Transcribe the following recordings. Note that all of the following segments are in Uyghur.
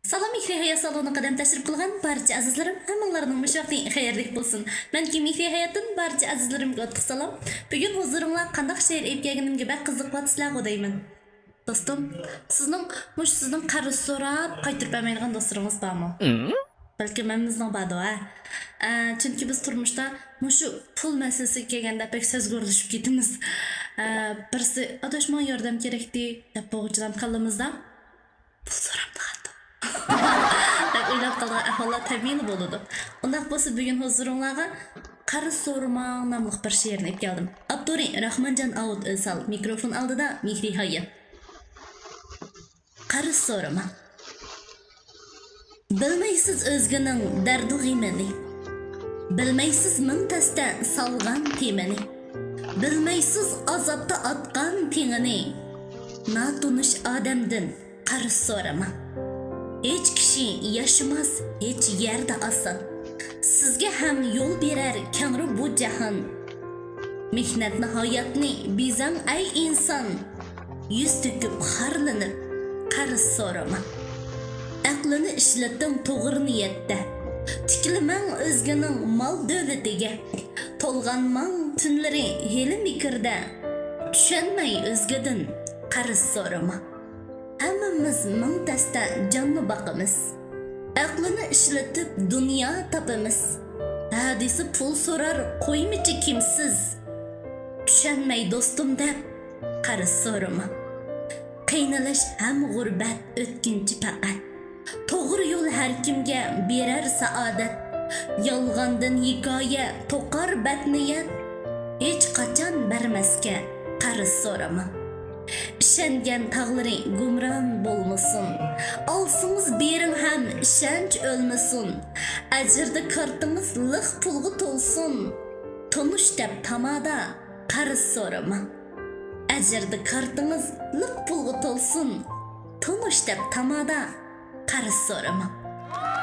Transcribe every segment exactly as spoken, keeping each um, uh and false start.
سالام، مېھرى ھايات سالونىغا قەدەم تەشرىپ قىلغان بارچە ئەزىزلىرىم، ھەممىڭلارنىڭ مۇشۇ ۋاقتى خەيرلىك بولسۇن. مەنكى مېھرى ھاياتتىن بارچە ئەزىزلىرىمگە ئوتلۇق سالام. بۈگۈن ھۇزۇرۇڭلارغا قانداق شېئىر ئېلىپ كەلگىنىمگە بەك قىزىقىۋاتىسىلەرغۇ دەيمەن. دوستۇم، سىزنىڭ، مۇشۇ سىزنىڭ قەرز سوراپ قايتۇرۇپ بەرمەيدىغان دوستلىرىڭىز بارمۇ؟ بەلكىم ھەممىمىزنىڭ باردۇ، ھە؟ ئە، چۈنكى بىز تۇرمۇشتا مۇشۇ پۇل مەسىلىسىگە كەلگەندە بەك سەزگۈرلىشىپ كېتىمىز. ئە، بىرسى، «ئاداش، ماڭا ياردەم كېرەكتى» دەپ بولغۇچىدام كاللىمىزدا، پۇل سوراپتىغانتۇ. دەپ ئويلاپ قالىدىغان ئەھۋاللار تەبىئىيلا بولىدۇ. ئۇنداق بولسا بۈگۈن ھۇزۇرۇڭلارغا قەرز سورىماڭ ناملىق بىر شېئىرنى ئېلىپ كەلدىم. ئاپتورى راخمانجان ئاۋۇت ئۆزھال. مىكروفون ئالدىدا مېھرى ھايات. قەرز سورىماڭ. بىلمەيسىز ئۆزگىنىڭ دەردۇ غېمىنى. بىلمەيسىز مىڭ تەستە سالغان تېمىنى. بىلمەيسىز ئازابتا ئاتقان تېڭىنى. ناتونۇش ئادەمدىن قەرز سورىماڭ. ھېچ كىشى ياشىماس ھېچ يەردە ئاسان. سىزگە ھەم يول بېرەر كەڭرى بۇ جاھان. مېھنەتنى، ھاياتنى بېزەڭ ئەي ئىنسان. يۈز تۆكۈپ، خارلىنىپ، قەرز سورىماڭ. ئەقلىنى ئىشلىتىڭ توغرا نىيەتتە. تىكلىمەڭ ئۆزگىنىڭ مال دۆلىتىگە. تولغانماڭ تۈنلىرى ھىيلە مىكىردە. چۈشەنمەي ئۆزگىدىن قەرز سورىماڭ. ھەممىمىز مىڭ تەستە جاننى باقىمىز. ئەقلىنى ئىشلىتىپ دۇنيا تاپىمىز. ھە دېسە پۇل سورار قويمىچى كىمسىز. چۈشەنمەي دوستۇم دەپ قەرز سورىماڭ. قىينىلىش ھەم غۇربەت ئۆتكۈنچى پەقەت. توغرا يول ھەر كىمگە بېرەر سائادەت. يالغاندىن ھېكايە توقار بەتنىيەت. ھېچقاچان بەرمەسكە قەرز سورىماڭ. ئىشەنگەن تاغلىرى گۇمران بولمىسۇن. ئالسىڭىز بېرىڭ ھەم ئىشەنچ ئۆلمىسۇن. ئەجىردە كارتىڭىز لىق پۇلغا تولسۇن. تونۇش دەپ تامادا قەرز سورىماڭ. ئەجىردە كارتىڭىز لىق پۇلغا تولسۇن. تونۇش دەپ تامادا قەرز سورىماڭ.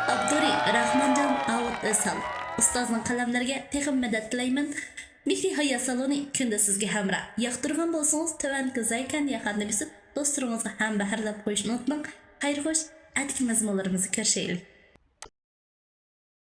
ئاپتورى راخمانجان ئاۋۇت ئۆزھال. ئۇستازنىڭ قەلەملىرىگە تېخىمۇ مەدەت تىلەيمەن. مېھرى ھايات سالونى كۈندە سىزگە ھەمراھ. ياقتۇرغان بولسىڭىز تۆۋەندىكى زايكان ياقارنى بېسىپ دوستلىرىڭىزغا ھەمبەھىرلەپ قويۇشنى ئۇنتۇماڭ. خەير خوش، ئەتىكى مەزمۇنلىرىمىزدا كۆرۈشەيلى.